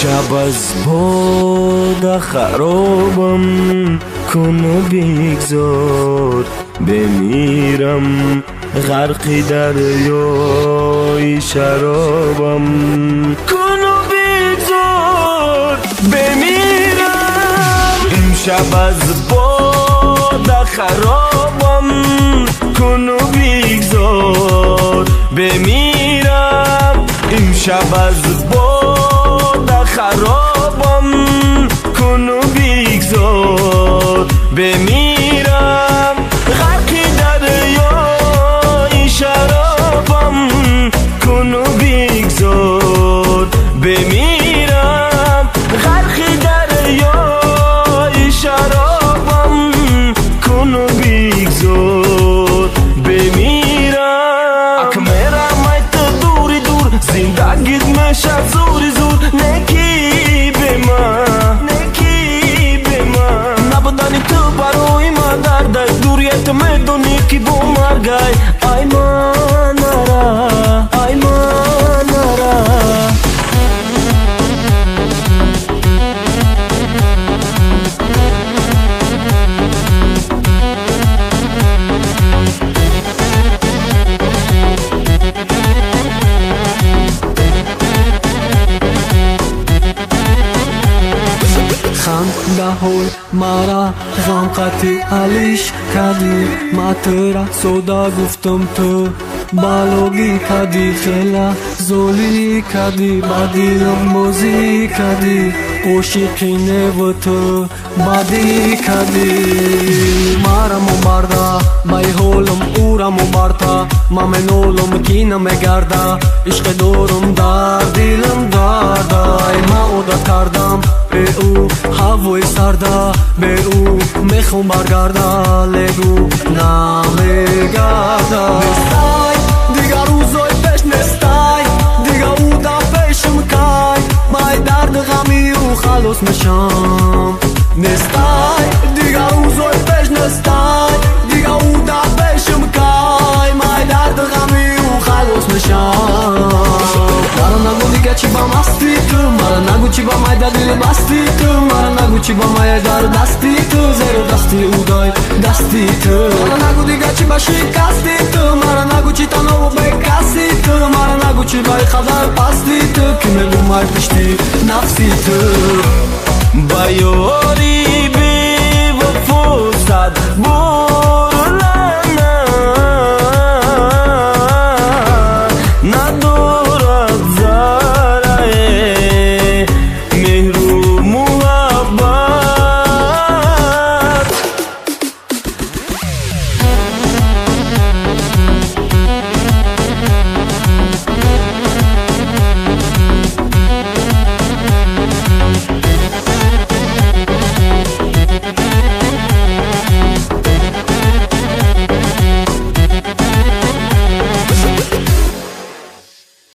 Имшаб аз бода харобам куну бигзор бемирам, ғарқи дарёи шаробам куну бигзор бемирам. Имшаб аз бода харобам куну бигзор бемирам. Имшаб аз бода харобам куну бигзор бемирам, ғарқи дарёи шаробам куну бигзор бемирам, ғарқи дарёи шаробам куну бигзор бемирам. Ак мерам ай ту дури дур, зиндагит мешад зури зур, неки бема, неки бема. Набудани ту барои ма дардай, дурият медонӣ ки бо маргай. Ай манара, ай манара. Хандаҳои мара ғамқати алиш кардӣ, ма тура сода гуфтам, ту балогӣ кардӣ, хела золӣ кардӣ, ба дилам бозӣ кардӣ, ошиқи неву ту бадӣ кардӣ. Марамо барда баи ҳолам урамо барта, ма менолам ки намегарда, ишқе дорам дар дилам дардай. Ма одат кардам бе ӯ ҳавои сарда, бе ӯ мехом баргарда, легу намегарда. Нестай дигар рӯзои пеш, нестай дигар ӯ дар пешам, кай май дарди ғами ӯ халос мешам. Нестай дигар рӯзои пеш, нестай дигар ӯ дар пешам, кай май дарди ғами ӯ халос мешам. Мара нагу дига чӣ ба масти ту, мара нагу чӣ ба май дар дили масти ту, мара нагу чӣ ба май дар дасти ту, зеро дасти ӯ дай дасти ту. Мара нагу дига чӣ ба шикасти ту, мара нагу чӣ танову бекаси ту, мара нагу чӣ ба қадар пасти ту, ки мегумай пишти нафси ту.